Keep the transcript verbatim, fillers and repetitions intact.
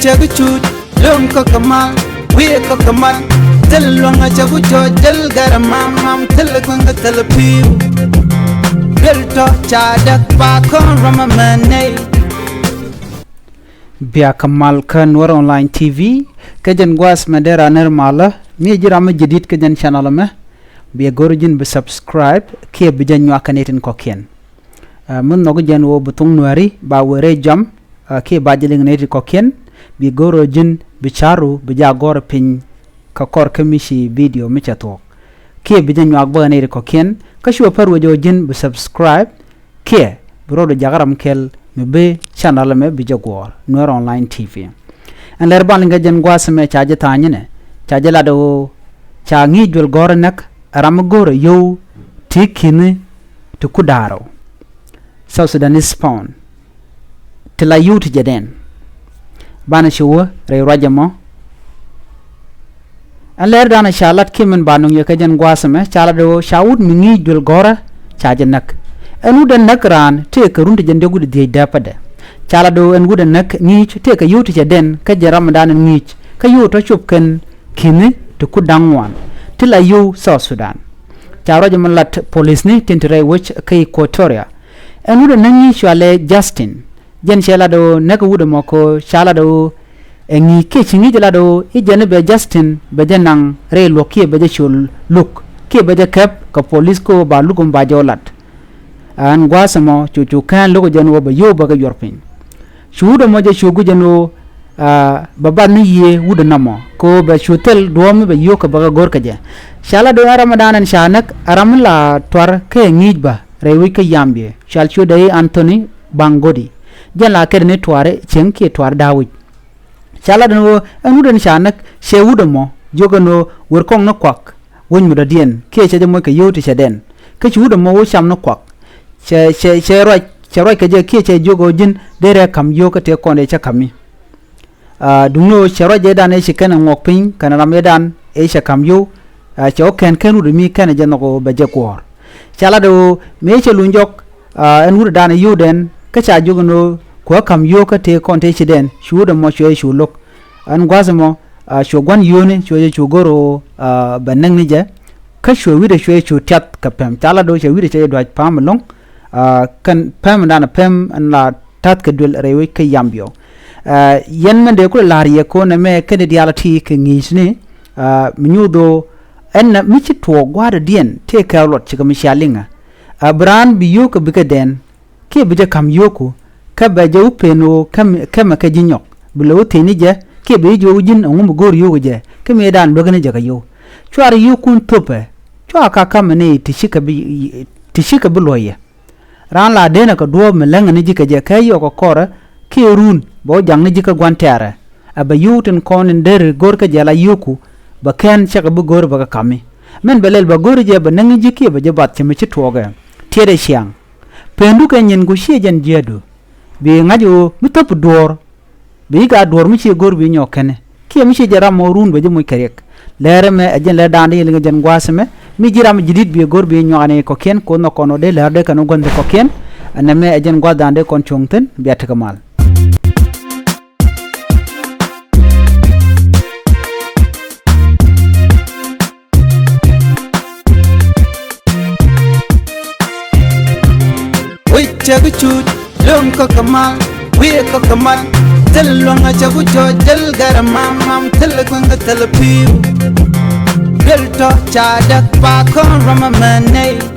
Cɛ bi cuut lo̱ŋ kä kɛ mal, wi̱i̱ kä kɛ mal. Thil luäŋ a cɛ bi cɔɔc, thil gɛrɛ mam mam, thil kueŋ kä thil pi̱i̱u. Thil tɔ̱ ca däk pa kɔn ram a mɛ nɛy. Bia kɛ mal kä Nuɛr Online T V. Kä jɛn gua̱a̱th mɛ dee raan nɛr malä, mi ji̱ ram mi jadid kä jɛn channel mɛ, bia go̱r ji̱n bi subscribe kiɛ bi jɛ nyuak kɛ nɛy tin kɔ̱kiɛn. Ɛ, mi nhɔk jɛn ɣöö bi thuŋ Nuääri ba wëë rɛy jam, ɛ, kiɛ ba jɛ liŋ nɛy ti kɔ̱kiɛn, bi go̱r ɣöö ji̱n bi ca̱ru bi jɛ a gɔ̱r piny kɛ kɔr kä mi ci video mi cɛ thuɔ̱k. Kiɛ bi jɛ nyuak bä nɛy ti kɔ̱kiɛn, kä cuɛ pär wec ɣöö ji̱n bi subscribe kiɛ bi rɔɔdu jakä ram kɛl mi bi channel mɛ bi jɛ guɔ̱ɔ̱r, Nuɛr Online T V. Ɛn lɛr ban liŋ kɛ jɛn gua̱a̱th mɛ ca jɛ tha̱a̱ny inɛ, ca jɛ lat ɣöö ca ŋi̱i̱c duel gɔ̱rä näk ɛ ram mi go̱rä yio̱w ti ki̱ni ti ku da̱a̱r ɔ, South Sudanese pound, ti la yio̱w ti jɛ dɛn. Banɛ ci wä rɛy ruac ɛmɔ. Ɛn lɛr danɛ ca lat kiɛ min ba nuŋ yɛ kɛ jɛn gua̱a̱th ɛmɛ, ca lat ɣöö ca wut mi ŋi̱i̱c duel gɔ̱rä ca jɛ näk. Ɛn wut ɛ näk raan tëëkɛ run ti jɛn diɔ̱k wi̱cdɛ dhieec dääpädɛ. Ca lat ɣöö ɛn wut ɛ näk ŋi̱i̱c tëëkɛ yio̱w ti jɛ dɛn kä jɛn ram mi danɛ ŋi̱i̱c kä yio̱w tɔ̱ cop kɛn ki̱ni ti ku da̱ŋ ŋuan ti la yio̱w South Sudan. Ca ruac ɛmɔ lat polisni tin te rɛy wec kä Equatoria. Ɛn wut ɛ näk ŋi̱i̱c cɔalɛ Justin. Jɛn cɛ lat ɣöö näk wut ɛmɔ kɛ ɣöö ca lat ɣöö ɛ ŋi̱i̱c kiɛ ci ŋi̱i̱c lat ɣöö i̱ jɛn i̱ bɛ Justin bɛ jɛ naŋ rɛy luɔ̱k kiɛ bɛ jɛ col luk kiɛ bɛ jɛ kɛp kɛ polis kɛ ɣöö ba luk ɛmɔ ba jɛ ɣöö lat. Ɛn gua̱a̱th ɛmɔ cu cu kään lo̱k jɛn ɣöö bɛ yio̱w bɛ kɛ yuɔr piny. Cu wut ɛmɔ jɛ cu gui̱c ɛn ɣöö, aa, bɛ bat ni yiëë wut ɛnɔmɔ kɛ ɣöö bɛ cu thil duɔ̱ɔ̱p mi bɛ yio̱w kɛ bɛ kɛ go̱r kɛ jɛ. Ca lat ɣöö ɛn ram ëëdan ɛn ca näk ɛ ram mi la tuar kä ɛ ŋi̱i̱c bä rɛy wec kä Yambia, cual ciötdɛ i̱ Anthony Bangodi. Jɛn la kɛt ni tuaari cieŋ kiɛ tuaari da̱a̱ wec. Ca lat ɛn ɣöö ɛn wut ɛn ca näk cɛ wut ɛmɔ jiök ɛn ɣöö wër kɔŋ ni kuak wec mi dɔ̱diɛn kiɛ cɛ jɛ moc kɛ yio̱w ti cɛ dɛn. Kä ci wut ɛmɔ wä cam ni kuak. Cɛ, cɛ, cɛ ruac, cɛ ruac kɛ jɛ kiɛ cɛ jiök ɣöö ji̱n dee rɛɛ ka̱m yio̱w kä tëë kɔn dee cä ka̱mi. Aa, duŋni ɣöö cɛ ruac ëëdan ëë ci kɛn ɛ ŋuɔk piny kɛnɛ ram ëëdan ëë cɛ ka̱m yio̱w, aa, cɛ wä kɛn kɛn wut ɛmi kɛnɛ jɛ nhɔk ɣöö bɛ jɛ guɔ̱ɔ̱r. Ca lat ɣöö mëë cɛ luny jɔk, aa, ɛn wut ëëdan ɛ yio̱wdɛn kä ca jiök ɛn ɣöö kuɛ ka̱m yio̱w kä tëë kɔn tëë ci dɛn, cu wut ɛmɔ cuɛ cu lo̱k. Ɛn gua̱a̱th ɛmɔ, aa, cuɛ gua̱n yio̱wni cuɛ jɛ cu go̱r ɣöö, aa, bɛ näk ni jɛ. Kä cuɛ wi̱cdɛ cuɛ cu tiath kɛ pɛm. Ca lat ɣöö cɛ wi̱cdɛ cɛ jɛ duac pa̱a̱m ɛlɔ̱ŋ, aa, kɛn pɛm ɛndan ɛ pɛm ɛn la ta̱th kɛ duël rɛy wec kä Yambio. Aa, yɛn mɛn dee kulɛ la̱r yɛ ko̱n ɛmɛ kɛn diaal a ti kɛ ŋi̱i̱cni, aa, mi nyuuth ɣöö ɛn mi ci tuɔɔk gua̱a̱r dɔ̱diɛn tëë kɛ luɔt cikɛ mi cia liŋä. Aa, bi raan bi yio̱w kɛ bikɛ dɛn kiɛ bi jɛ ka̱m yio̱wku kä bɛ jɛ wä pen ɣöö kä mi, kä mɛ kɛ ji̱ nyɔk bi lɛ wä thiecni jɛ kiɛ bɛ ji̱ jiök ji̱n ɛŋu mi go̱o̱r yio̱wkɛ jɛ kä mëëdan luäkni jɛ kɛ yio̱w. Cuarɛ yio̱wkun thöpɛ, cua ka̱m ka̱mɛ ni ti cikɛ bi, ti cikɛ bi luɔ̱c yɛ. Raan la denɛ kɛ duɔ̱ɔ̱p mi läŋɛ ni ji̱ kɛ jɛ kɛ yɔkɛ kɔrɛ kiɛ run bɛ wä jaŋni ji̱ kä gua̱n tɛ̈rɛ. Ɛ bɛ yio̱w tin kɔn in deri go̱r kä jɛ la yio̱wku bɛ kɛn cakɛ bi go̱r bɛ kɛ ka̱mi. Min bɛ lɛl bɛ go̱r jɛ bɛ näŋni ji̱ kiɛ bɛ jɛ bath ci mi ci tuɔɔkɛ. Tiɛtdɛ ciaŋ. Pendu kɛ nyinku ciɛ jɛn jiäätdu. Bi ŋa̱c ɣöö mi thöp duɔ̱ɔ̱r. Bi gat duɔ̱ɔ̱r mi ci go̱r bi nyɔk kɛnɛ kiɛ mi ci jɛ ram mɔ run bɛ ji̱ muc kɛ riɛk. Lɛr ɛmɛ ɛ jɛn lɛr da̱a̱n di yɛ liŋ jɛn gua̱a̱th ɛmɛ mi ji̱ ram ji̱ di̱t bi go̱r bi nyɔk ɛn kɔ̱kiɛn ko̱n nhɔk kɔn ɔ dee lɛr dee kɛn ɔ gua̱n thil kɔ̱kiɛn. Ɛn ɛmɛ ɛ jɛn gua̱a̱th da̱a̱n di kɔn cuɔ̱ŋ thi̱n bia tekɛ mal. Wi̱c cɛ bi cuut lo̱ŋ kä kɛ mal, wi̱i̱ kä kɛ mal. Thil luäŋ a cɛ bi cɔɔc, thil gɛrɛ mam mam, thil kueŋ kä thil pi̱i̱u. Thil tɔ̱ ca däk pa kɔn ram a mɛ nɛy.